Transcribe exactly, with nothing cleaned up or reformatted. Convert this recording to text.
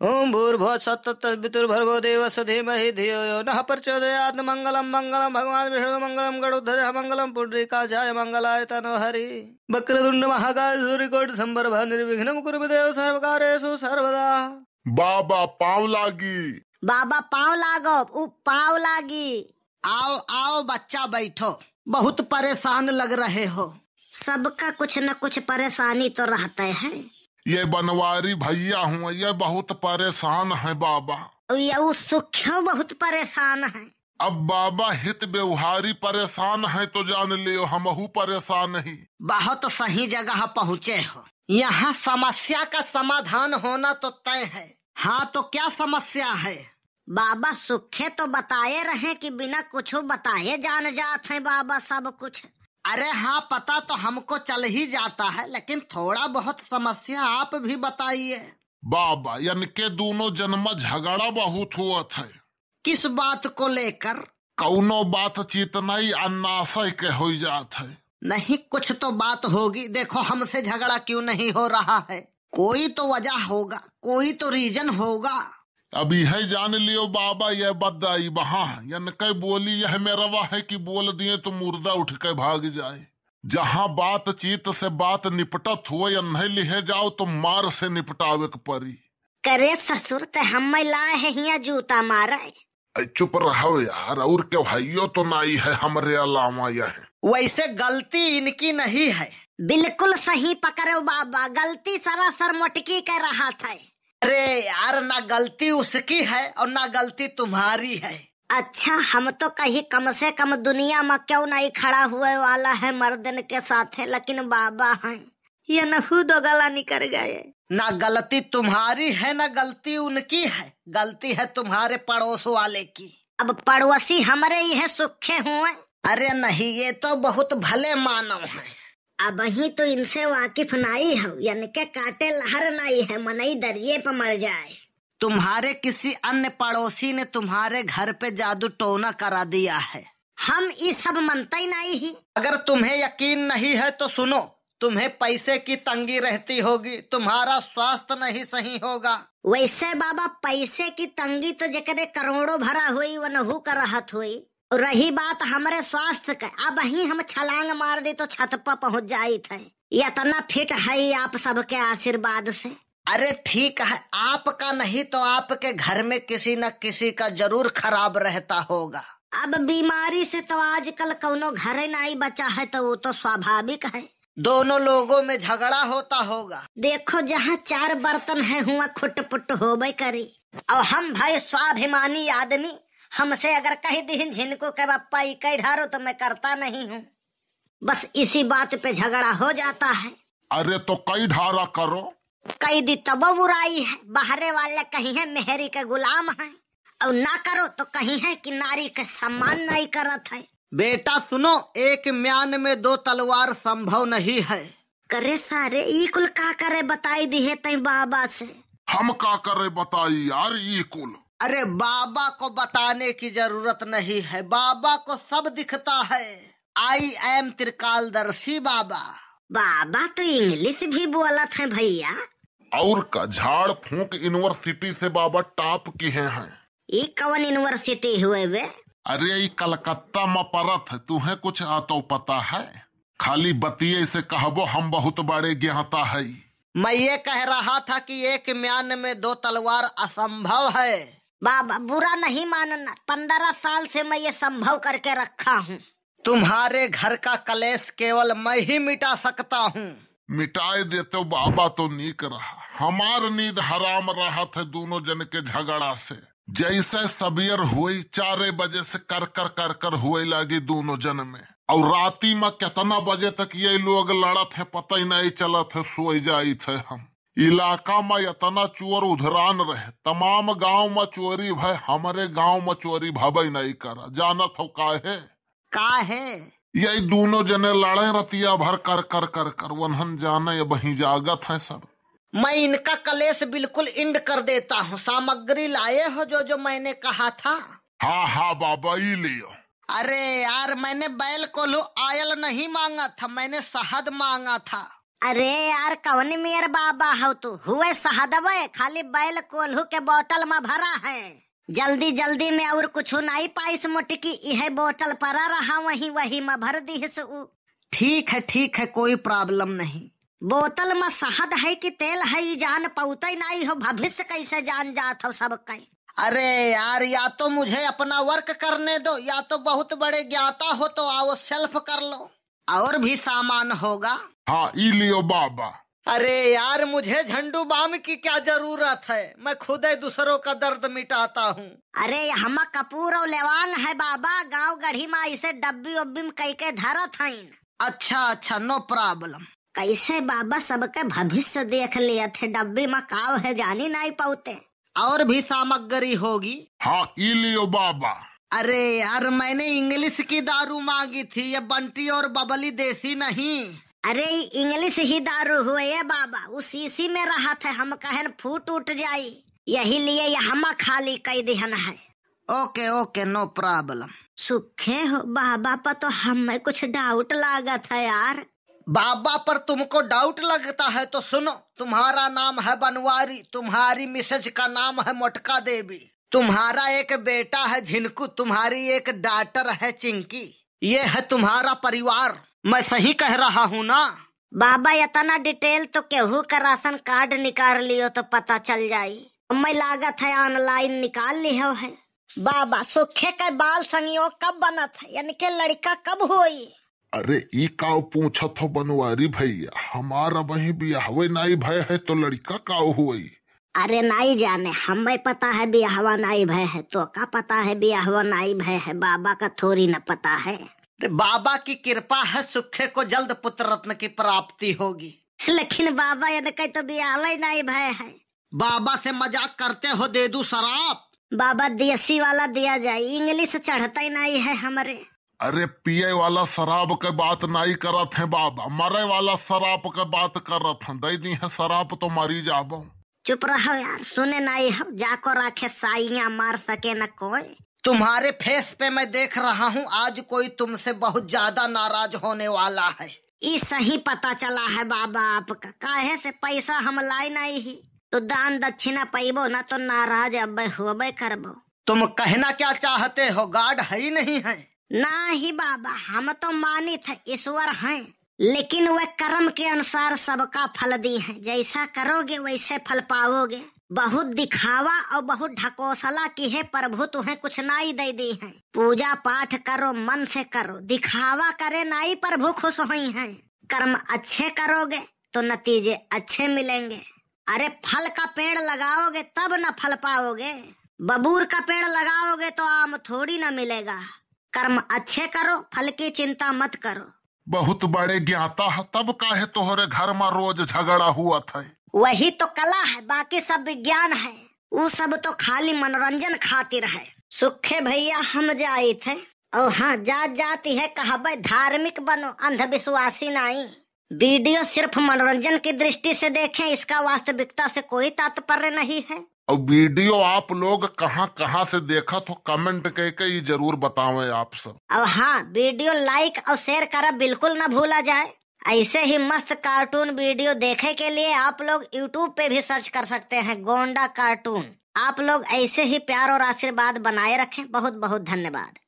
ओम भूर्भुवः स्वः तत्सवितुर्भर्गो देवस्य धीमहि धियो यो नः प्रचोदयात्। मंगलम मंगलम भगवान विष्णु मंगलम गरुड़ध्वज मंगलम पुंडरीकाक्षाय मंगलाय तनो हरि। वक्रतुंड महाकाय सूर्यकोटि संप्रभ निर्विघ्नं कुरु देव सर्वकार्येषु सर्वदा। बाबा पाँव लागी। बाबा पाँव लागो, उ पाँव लागी। आओ, आओ बच्चा, बैठो। बहुत परेशान लग रहे हो। सबका कुछ न कुछ परेशानी तो रहते हैं। ये बनवारी भैया हुए, ये बहुत परेशान है बाबा। ये उ सुख्यो बहुत परेशान है। अब बाबा हित व्यवहारी परेशान है तो जान लियो, हमहू परेशान ही। बहुत सही जगह पहुँचे हो। यहाँ समस्या का समाधान होना तो तय है। हाँ, तो क्या समस्या है? बाबा सुखे तो बताए रहे कि बिना कुछो बताए जान जात हैं बाबा सब कुछ। अरे हाँ, पता तो हमको चल ही जाता है, लेकिन थोड़ा बहुत समस्या आप भी बताइए। बाबा, इनके दोनों जन मा झगड़ा बहुत होत है। किस बात को लेकर? कौनो बातचीत नहीं, अन्नासय के होई जात है। नहीं, कुछ तो बात होगी। देखो, हमसे झगड़ा क्यों नहीं हो रहा है, कोई तो वजह होगा, कोई तो reason होगा। अब यह जान लियो बाबा, यह बदाई बहाँ है, इनके बोली यह मेरवा है कि बोल दिए तो मुर्दा उठ के भाग जाए। जहाँ बातचीत से बात निपटत हुए, इन्हें लिहे जाओ तो मार से निपटावे के परी। करे ससुर, ते हम्मे लाए है हियाँ जूता मारे। ऐ चुप रहो यार, और क्यों हइयो तो नाई है हमरे अलावा यह। वैसे गलती इनकी नहीं है। बिल्कुल सही पकड़ो बाबा, गलती सरासर मोटकी के रहत है। अरे यार, ना गलती उसकी है और ना गलती तुम्हारी है। अच्छा, हम तो कही कम से कम दुनिया मा क्यों नहीं खड़ा हुए वाला है मर्दन के साथे, लेकिन बाबा हैं, ये नहू दो गला निकर गए। ना गलती तुम्हारी है, ना गलती उनकी है, गलती है तुम्हारे पड़ोस वाले की। अब पड़ोसी हमरे ही है सुखे हुए। अरे नहीं, ये तो बहुत भले मानव हैं। अबहीं तो इनसे वाकिफ नाई हो, इनके काटे लहर नाई है, मनई दरिये पे मर जाए। तुम्हारे किसी अन्य पड़ोसी ने तुम्हारे घर पे जादू टोना करा दिया है। हम ई सब मनते ही नाई ही। अगर तुम्हें यकीन नहीं है तो सुनो, तुम्हें पैसे की तंगी रहती होगी, तुम्हारा स्वास्थ्य नहीं सही होगा। वैसे बाबा, पैसे की तंगी तो जेकरे करोड़ों भरा होई, वनहू का रहत होई। रही बात हमरे स्वास्थ्य के, अबहीं हम छलांग मार दी तो छत पर पहुंच जाइत है। इतना fit है आप सबके आशीर्वाद से। अरे ठीक है, आपका नहीं तो आपके घर में किसी न किसी का जरूर खराब रहता होगा। अब बीमारी से तो आजकल कौनो घरे नाई बचा है, तो वो तो स्वाभाविक है। दोनों लोगों में झगड़ा होता होगा। देखो, जहाँ चार बर्तन है, हुआ खुटपुट होबे करी। और हम भाई स्वाभिमानी आदमी, हमसे अगर कह दीहिन झिनको के बप्पा ई कई ढारो, तो मैं करता नहीं हूँ। बस इसी बात पे झगड़ा हो जाता है। अरे तो कई ढारा करो। कई दी तबो बुराई है, बाहरे वाले कहीं है मेहरी के गुलाम है, और ना करो तो कहीं है कि नारी के सम्मान नहीं करत है। बेटा सुनो, एक म्यान में दो तलवार संभव नहीं है। करे सारे, ई कुल का करे बताई दिहे तई बाबा से। हम का करे बताई यार ई कुल। अरे बाबा को बताने की जरूरत नहीं है, बाबा को सब दिखता है। I am त्रिकालदर्शी बाबा। बाबा तो English भी बोलत है भैया। और का, झाड़ फूंक university से बाबा top किहे हैं। ई कवन university हुए बे? अरे ई कलकत्ता में परत है, तुहे कुछ आतो पता है? खाली बतिये से कहबो हम बहुत बड़े ज्ञाता है। मैं ये कह रहा था कि एक म्यान में दो तलवार असंभव है। बाबा बुरा नहीं मानना, पन्द्रह साल से मैं ये संभव करके रखा हूँ। तुम्हारे घर का कलेश केवल मैं ही मिटा सकता हूँ। मिटाए देते बाबा तो नीक रहा, हमार नींद हराम रहत है दोनों जन के झगड़ा से। जैसे सबेर हुई, चारे बजे से कर कर कर कर हुए लागी दोनों जन में। और राती में कितना बजे तक ये लोग लड़त है, पता ही नहीं चलत है, सोई जाइत है हम। इलाका में इतना चोर उधरान रहे, तमाम गांव में चोरी भय, हमरे गांव में चोरी भबे नहीं करा। जानत हो काहे? काहे? यही दोनों जने लड़े रतिया भर कर कर कर कर, वन्हन जाने अब वहीं जागत है सब। मैं इनका कलेश बिल्कुल end कर देता हूँ। सामग्री लाए हो जो जो मैंने कहा था? हाँ हाँ बाबा, ई लियो। अरे यार, मैंने बैल कोल्हू oil नहीं मांगा था, मैंने शहद मांगा था। अरे यार, कौन मेर बाबा हो तू? हुए सहदवे, खाली बैल कोल्हू के बोतल में भरा है। जल्दी जल्दी में और कुछ नाई पाइस मोटकी, इहे बोतल परा रहा वहीं, वही में भर दिहस उ। ठीक है, ठीक है, कोई problem नहीं। बोतल में शहद है कि तेल है, ई जान पौते नाई हो, भविष्य कैसे जान जात हो सबके? अरे यार, या तो मुझे अपना work करने दो, या तो बहुत बड़े ज्ञाता हो तो आओ self कर लो। और भी सामान होगा? हाँ, ई लियो बाबा। अरे यार, मुझे झंडू बाम की क्या जरूरत है, मैं खुद ही दूसरों का दर्द मिटाता हूँ। अरे, हम कपूर और लेवांग है बाबा, गांव गढ़ी में ऐसे डब्बी उब्बी में कई के धरत हईन। अच्छा, अच्छा, no problem। कैसे बाबा सबके भविष्य देख लियत है, डब्बी में काव है जानी नाई पौते। और भी सामग्री होगी? हाँ, ई लियो बाबा। अरे यार, मैंने English की दारू मांगी थी, ये बंटी और बबली देसी नहीं। अरे, ई English ही दारू हुए ये बाबा, उ शीशी में रहत है, हम कहन फूट उठ जाई, यही लिए ये हम खाली कई दिहन है। OK, OK, no problem। सुखे हो, बाबा पर तो हमें कुछ doubt लागत है यार। बाबा पर तुमको doubt लगता है तो सुनो, तुम्हारा नाम है बनवारी, तुम्हारी missus का नाम है मोटका देवी, तुम्हारा एक बेटा है झिनकू, तुम्हारी एक daughter है चिंकी। ये है तुम्हारा परिवार, मैं सही कह रहा हूँ ना? बाबा, इतना detail तो केहू का राशन कार्ड निकाल लियो तो पता चल जाई। हमें लागत है online निकाल लिहो है। बाबा, सुखे के बाल संयोग कब बनत है, यानी के लड़का कब होई? अरे, ई काव पूछत हो बनवारी भैया, हमार अबहीं बियाहवे नाई भय है तो लड़का काव होई? अरे नाई जाने, हमें पता है बियाहवा नाई भय है, तो का पता है बियाहवा नाई भय है, बाबा का थोड़ी न पता है। अरे, बाबा की कृपा है, सुखे को जल्द पुत्र रत्न की प्राप्ति होगी। लेकिन बाबा, इनके तो बियाहवे नाई भय है। बाबा से मजाक करते हो, दे दूं शराब? बाबा, देसी वाला दिया जाए, English चढ़ता ही नाई है हमरे। अरे, पिए वाला शराब के बात नाई करत है बाबा, मरे वाला शराब के बात करत हैं। दे दी है शराब तो मरी जाबो। चुप रहो यार, सुने नाई हो, जाको राखे साइयां मार सके न कोई। तुम्हारे face पे मैं देख रहा हूँ, आज कोई तुमसे बहुत ज्यादा नाराज होने वाला है। ई सही पता चला है बाबा आपका, काहे से पैसा हम लाई नाई ही, तो दान दक्षिणा पैबो ना तो नाराज अबे होबे करबो। तुम कहना क्या चाहते हो? God है ही नहीं है? नाही बाबा, हम तो मानित है ईश्वर हैं, लेकिन वह कर्म के अनुसार सबका फल दी हैं। जैसा करोगे वैसे फल पाओगे। बहुत दिखावा और बहुत ढकोसला की है, प्रभु तुम्हें कुछ नाई दे दी हैं। पूजा पाठ करो, मन से करो, दिखावा करे नाई प्रभु खुश हुई हैं। कर्म अच्छे करोगे तो नतीजे अच्छे मिलेंगे। अरे, फल का पेड़ लगाओगे तब न फल पाओगे, बबूर का पेड़ लगाओगे तो आम थोड़ी न मिलेगा। कर्म अच्छे करो, फल की चिंता मत करो। बहुत बड़े ज्ञाता है, तब काहे तोहरे घर में रोज झगड़ा हुआ था? वही तो कला है, बाकी सब विज्ञान है, उ सब तो खाली मनोरंजन खातिर है। सुखे भैया, हम जाइत है, और हाँ, जात जात है कहबे, धार्मिक बनो, अंधविश्वासी नाई। वीडियो सिर्फ मनोरंजन की दृष्टि से देखें, इसका वास्तविकता से कोई तात्पर्य नहीं है। और वीडियो आप लोग कहाँ कहाँ से देखत हो, comment करके ये जरूर बतावें आप सब। और हाँ, वीडियो like और share करब बिल्कुल ना भूला जाए। ऐसे ही मस्त cartoon वीडियो देखे के लिए आप लोग YouTube पे भी search कर सकते हैं, गोंडा cartoon। आप लोग ऐसे ही प्यार और आशीर्वाद बनाए रखें। बहुत बहुत धन्यवाद।